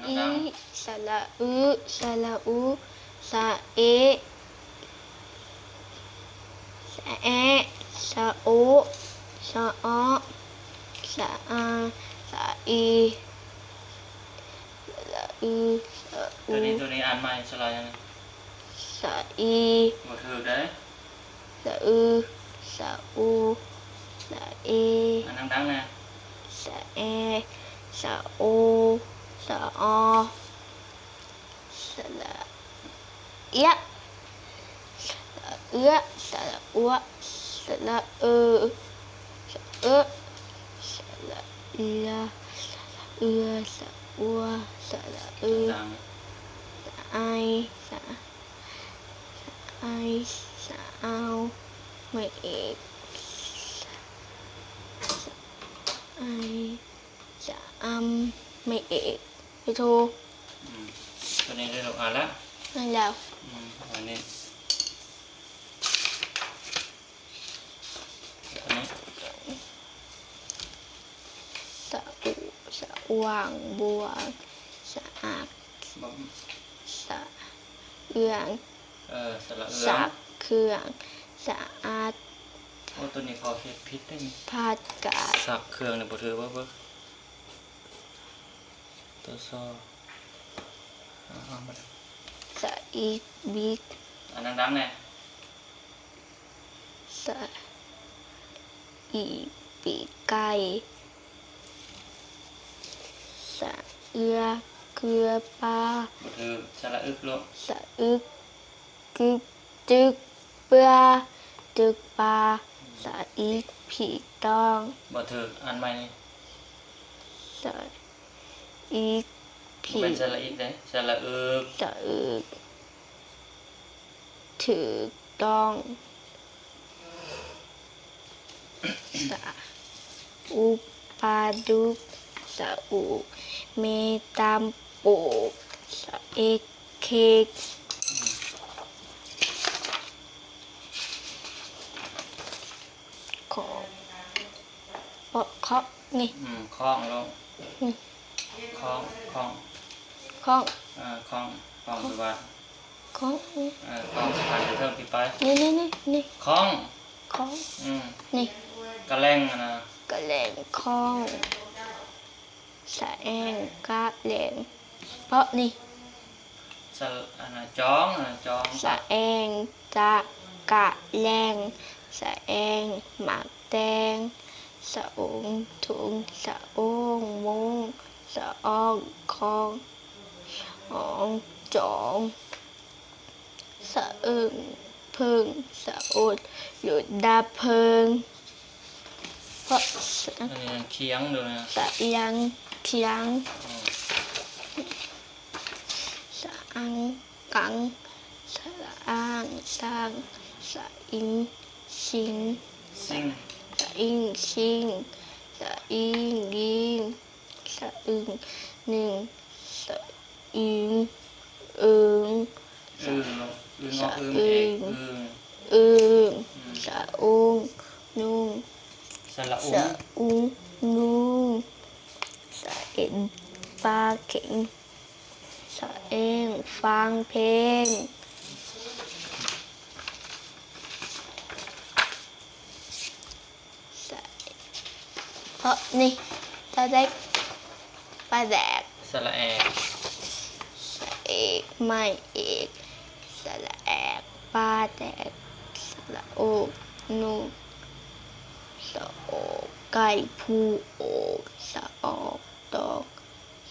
ອີ ສະຫຼະອຶ ສະຫຼະອຸ ສະເອ ສະແອ ສະໂອ ສະອໍ ສະອາ ສະອີ ສະຫຼະອຶ ສະອຸ ຕົວນີ້ ຕົວນີ້ອ່ານໃໝ່ ສະຫຼະຫຍັງ? ສະອີ ບໍ່ຖືກເດ້. ສະອຶ ສະອຸ ສະເອ ອ່ານດັງໆແດ່ ສະແອ ສະໂອ ສະອໍ ສະຫຼະ ເອຍະ ສະເອຍະ ສະລະອວະ ສະລະເອີ ສະເອີ ສະລະເອຍະ ສະລະເອຍະ ສະອວະ ສະລະເອີ ສະໄອ ສະ ສະໄອ ສະອາວ ໄມ້ເອກ ສະໄອ ສະອຳ ໄມ້ເອກ ໄມ້ໂທ. ອືມ ຕົວນີ້ໄດ້ລູກ ອ່ານແລ້ວ ອ່ານແລ້ວ. ອືມ ອັນນີ້ ອັນນີ້ ສະອຸ ສະຫວ່າງ ບວກ ສະອາກ ສະເອືອງ ເອີ ສະລະເອືອງ ສັກເຄື່ອງ ສະອາດ. ໂອ້ ຕົວນີ້ພໍ່ເຮັດຜິດເດ້ນີ້ ຜັກກາດ ສັກເຄື່ອງນີ້ບໍ່ຖືກ ເບິ່ງ ເບິ່ງ ຕົວຊໍ ເອົາ ເອົາ ສະອີກ ບິກ ອ່ານດັງໆແດ່ ສະອີກ ປີກໄກ່ ສະເອື້ອ ເກືອປາ ບໍ່ຖືກ ສະລະອຶກລູກ ສະອຶກ ກຶກ ຈຶກ ເປືອ ຈຶກປາ ສະອີກ ຜີຕ້ອງ ບໍ່ຖືກ ອ່ານໃໝ່ນີ້ ສະອີກ ຜີ ບໍ່ແມ່ນສະລະອີກເດ້ ສະລະອຶກ ສະອຶກ ຖືກຕ້ອງ ສະອຸກ ປາດຸກ ສະອຸ ເມຕຳປູກ ສະເອກ ເຄັກ ຂອງ ເຄາະ ເຄາະ ນີ້ ອືມ ຂອງລົງ ນີ້ ຂອງ ຂອງ ຂອງ ເອີ ຂອງ ຂອງ ຂອງ ຫຼືວ່າ ຂອງ ເອີ ຂອງ ຜ່ານໄປເທິງ ປີໄປ ນີ້ ນີ້ ນີ້ ນີ້ ຂອງ ຂອງ ອືມ ນີ້ ກະແຫຼງ ຫັ້ນນະ ກະແຫຼງ ຂອງ ສະແອງ ກະແຫຼງ ເພາະນີ້ ສະ ອັນນະ ຈອງ ອັນນະ ຈອງ ສະແອງ ຈະ ກະແຫຼງ ສະແອງ ໝາກແຕງ ສະອົງ ຖົງ ສະໂອງ ໂມງ ສະອອງ ຂອງ ສະອອງ ຈອງ ສະເອີງ ເພິ່ງ ສະອົດ ໂດດ ດັບເພີງ ເພາະ ອັນນີ້ຂຽງ ໂດຍ ສະອຽງ ຂຽງ ອືມ ສະອັງ ກັງ ສະລະອາງ ສ້າງ ສະອິງ ຊິງ ຊິງ ສະອິງ ຊິງ ສະອີງ ຍິງ ສະອຶງ ໜຶ່ງ ສະ ອຶງ ເອີງ ອຶງ ສະອຶງ ອອກອຶງ ສະອຶງ ເອກ ອຶງ ອຶງ ອືມ ສະອຸງ ນຸ່ງ ສະລະອຸງ ສະອຸງ ນຸ່ງ ສະເອັນ ປາເຂັງ ສະເອງ ຟັງເພງ ສະ ເພາະນີ້ ຕະແດກ ປາແດກ ສະລະແອກ ສະເອກ ໄມ້ເອກ ສະລະແອກ ປາແດກ ສະລະໂອກ ນົກ ສະໂອກ ໄກ່ ພູໂອກ ສະອອກ ຕອກ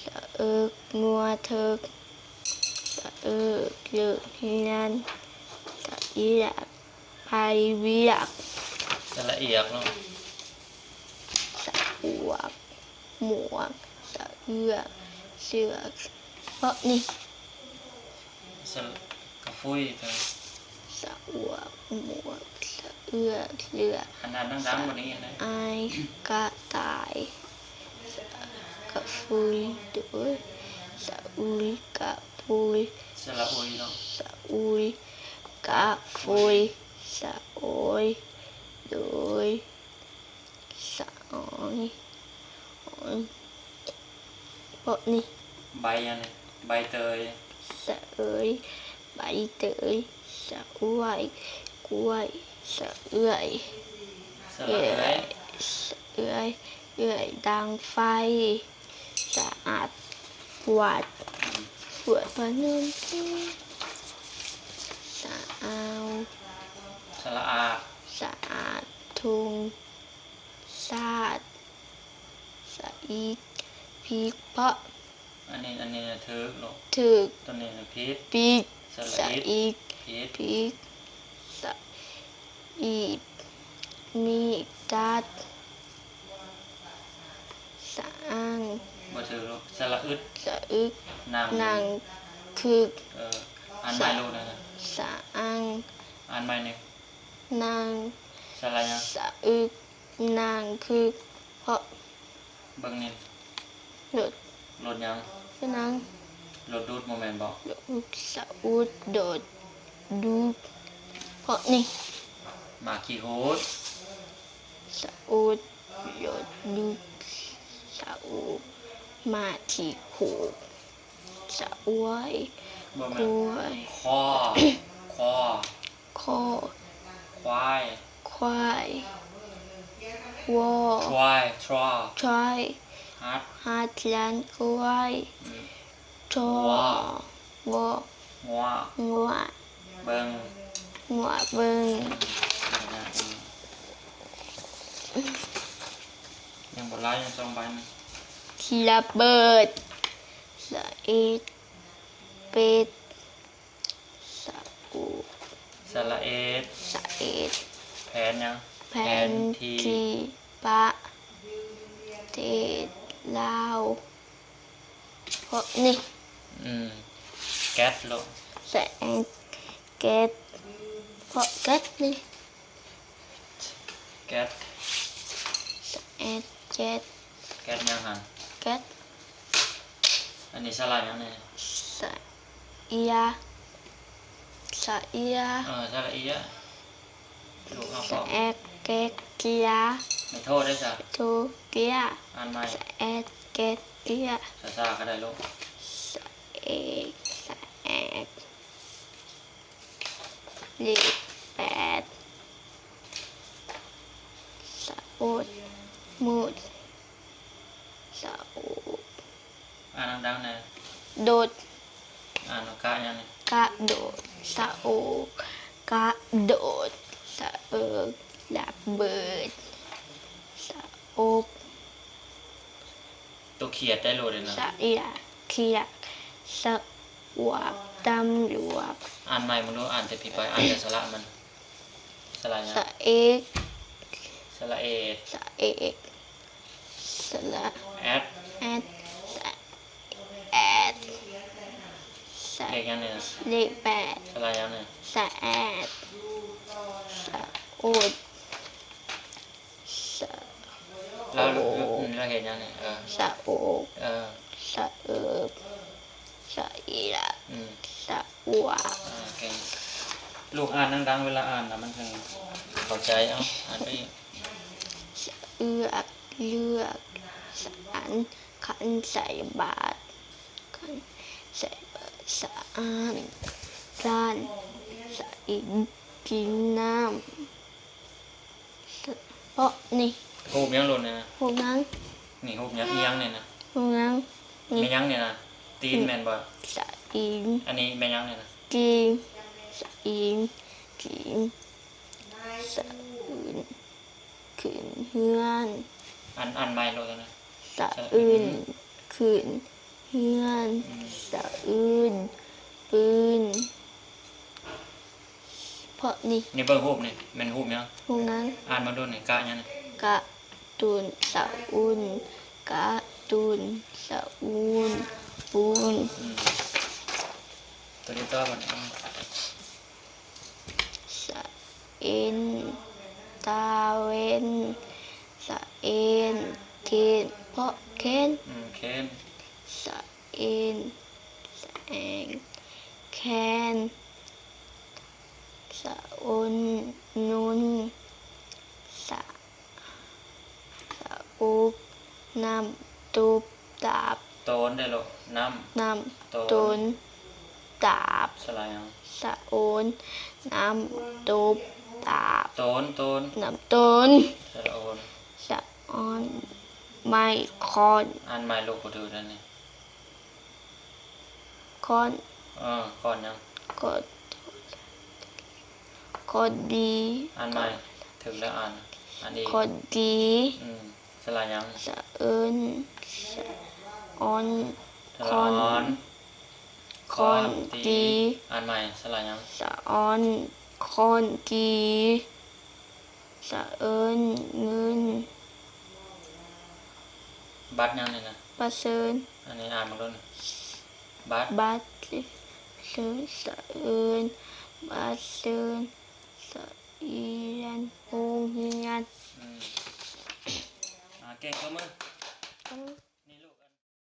ສະເອິກ ງົວເທີກ ສະເອິກ ເລີກ ຮຽນ ສະອຽກ ໄປວຽກ ສະລະອຽກເນາະ ສະອວກ ໝວກ ສະເອືອກ ເຊືອກ ເພາະນີ້ ສະ ກະຟຸຍ ສະອວກ ໝວກ ສະເອືອກ ເຊືອກ ອັນນັ້ນດັງໆ ບໍ່ໄດ້ຍິນເລີຍ ອາຍ ກະຕ່າຍ ສະ ກະຟຸຍ ໂດຍ ສະອຸຍ ກະຟຸຍ ສະລະອຸຍເນາະ ສະອຸຍ ກະຟຸຍ ສະໂອຍ ໂດຍ ສະອອຍ ອອຍ ເພາະນີ້ ໃບຫຍັງນີ້? ໃບເຕີຍ. ສະເອີຍ ໃບເຕີຍ. ສະອວຍ ກ້ວຍ. ສະເອື້ອຍ ສະຫຼະເອີຍ ສະເອື້ອຍ ເອື້ອຍດັງໄຟ. ສະອາດ ຫວາດ ຫວາດພະນົມເພັງ. ສະອາວ ສະຫຼະອາດ ສະອາດ ທຸງຊາດ. ສະອີກ ພິກ ເພາະ ອັນນີ້ ອັນນີ້ຖືກລູກ ຖືກ. ຕົວນີ້ນະຜິດ ຜິດ. ສະ ສະອີກ ຜິດ ຜິດ. ສະອີບ ມີດ ຕັດ. ສະອັງ ບໍ່ຖືກລູກ. ສະຫຼະອຶດ ສະອຶກ ນັ່ງ ນັ່ງ ຄຶກ. ເອີ ອ່ານໃໝ່ລູກນະ. ສະອັງ ອ່ານໃໝ່ນີ້. ນັ່ງ ສະຫຼະຫຍັງ? ສະອຶກ ນັ່ງ ຄຶກ ເພາະ ເບິ່ງນີ້ ລົດ ລົດຫຍັງ? ສະນັ່ງ ລົດດູດບໍ່ແມ່ນບໍ? ສະອຸດ ດົດ ດຸດ ເພາະນີ້ ໝາກຂີ້ຫູດ. ສະອຸດ ດົດ ດຸດ ສະອຸດ ໝາກຂີ້ຫູດ. ສະອວຍ ບໍ່ແມ່ນ ຄວາຍ ຄໍ ຄໍ ຄໍ ຄວາຍ ຄວາຍ ວໍ ຄວາຍ ຊໍ ຊອຍ ຮັດ ຮັດ ລັນ ຄວາຍ ອືມ ຊໍ ວໍ ງໍ ງົວ ງົວ ເບິ່ງ ງົວເບິ່ງ. ອືມ ຍັງບໍ່ຫຼາຍ ຍັງສອງໃບນະ. ລະເບີດ ສະເອັດ ເປັດ ສະໂອ ສະຫຼະເອັດ ສະເອັດ ແຜນຫຍັງ? ແຜນ ແຜນທີ່ ທີ່ ປະເທດລາວ ເພາະນີ້ ອືມ ແກັດໂລດ ສະແອັດ ແກັດ ເພາະແກັດນີ້ ແກັດ ສະແອັດ ແກັດ ແກັດຫຍັງຫັ້ນ? ແກັດ ອັນນີ້ສະຫຼະຫຍັງແດ່? ສະເອຍ ສະເອຍ ເອີ ສະຫຼະເອຍ ລູກເຮົາ ສະແອັດ ແກັດ ເກຍ ແມ່ໂທໄດ້ຊະ ໂທ ເກຍ ອ່ານໃໝ່ ສະແອັດ ແກັດ ເກຍ ຊ້າໆກໍໄດ້ລູກ ສະເອກ ສະແອັດ ເລກແປດ ສະໂອດ ໂມດ ສະໂອກ ອ່ານດັງໆແດ່ ໂດດ ອ່ານວ່າກະຫຍັງນີ້? ກະໂດດ ສະໂອກ ກະໂດດ ສະເອີກ ລະເບີດ ສະອົບ ໂຕຂຽດໄດ້ໂລດເດ້ນະ ສະເອຍ ຂຽດ ສະອວບ ຕຳຫຼວບ. ອ່ານໃໝ່ເບິ່ງດູ ອ່ານແຕ່ພີ້ໄປ ອ່ານແຕ່ສະຫຼະມັນ ສະຫຼະຫຍັງ? ສະເອກ ສະຫຼະເອກ ສະເອກ ສະຫຼະ ແອັດ ແອັດ ສະແອັດ ສະ ເລກຫຍັງນີ້ນະ? ເລກແປດ ສະຫຼະຫຍັງນີ້? ສະແອັດ ສະໂອດ ສະ ລາວ ໂອ ລາວເຮັດຫຍັງນີ້? ເອີ ສະໂອກ ເອີ ສະເອີກ ສະເອຍ ອືມ ສະອວ ອ່າ ເກັ່ງ ລູກອ່ານດັງໆ ເວລາອ່ານນະ ມັນຈັ່ງເຂົ້າໃຈ. ເອົາ ອ່ານໄປອີກ ສະເອືອກ ເລືອກ ສະອັນ ຂັນໃສ່ບາດ ຂັນໃສ່ບາດ ສະອານ ການ ສະອີ ກິນນ້ຳ. ເພາະນີ້ ຮູບຫຍັງໂລດນີ້ນະ? ຮູບຫຍັງ? ນີ້ຮູບຫຍັງ? ອີຫຍັງນີ້ນະ? ຮູບຫຍັງ? ນີ້ ແມ່ນຫຍັງນີ້ນະ? ຕີນແມ່ນບໍ່? ສະຕີນ ອັນນີ້ແມ່ນຫຍັງນີ້ນະ? ຕີນ ສະອີນ ຕີນ ສະອືນ ຂຶ້ນເຮືອນ ອ່ານ ອ່ານໃໝ່ໂລດນະ? ສະອືນ ສະອືນ ຂຶ້ນເຮືອນ ອືມ ສະອືນ ປືນ ເພາະນີ້ ນີ້ເບິ່ງຮູບນີ້ ແມ່ນຮູບຫຍັງ? ຮູບຫຍັງ? ອ່ານມາດູນີ້ ກະຫຍັງນີ້? ກະຕຸນ ສະອຸນ ກະຕຸນ ສະອູນ ປູນ ອືມ ຕົວນີ້ຕໍ່ບັດນີ້ ສະເອັນ ຕາເວັນ ສະເອັນ ເຂນ ເພາະເຂນ ອືມ ເຂນ ສະເອັນ ສະແອງ ແຂນ ສະອົນ ໜູນ ສະ ສະອົບ ນ້ຳຕົບ ຕັບ ຕ ໂຕນເດ້ລູກ. ນ້ຳ ນ້ຳ ໂຕນ ໂຕນ ຕາບ ສະຫຼະຫຍັງ? ສະໂອນ ນ້ຳຕົບ ຕາບ ໂຕນ ໂຕນ ນ້ຳໂຕນ ສະຫຼະໂອນ ສະອອນ ໄມ້ຄ້ອນ. ອ່ານໃໝ່ລູກ ບໍ່ຖືກແລ້ວນີ້. ຄ້ອນ ເອີ ຄ້ອນຫຍັງ? ຄ້ອນ ຄ້ອນດີ. ອ່ານໃໝ່. ຖືກແລ້ວ ອ່ານ ອ່ານອີກ. ຄ້ອນດີ. ອືມ ສະຫຼະຫຍັງ? ສະເອີນ ສະອອນ ສະຫຼະອອນ ຄ້ອນ ຄ້ອນ ຄ້ອນຕີ ຕີ. ອ່ານໃໝ່. ສະຫຼະຫຍັງ? ສະອອນ ຄ້ອນ ຕີ ສະເອີນ ເງິນ. ບັດຫຍັງນີ້ນະ? ບັດເຊີນ. ອັນນີ້ອ່ານເບິ່ງດູ ບັດ ບັດເຊີນ ສະເອີນ ບັດເຊີນ ສະອຽນ ໂຮງຮຽນ. ອືມ ອ່າ ເກັ່ງ ຕົບມື.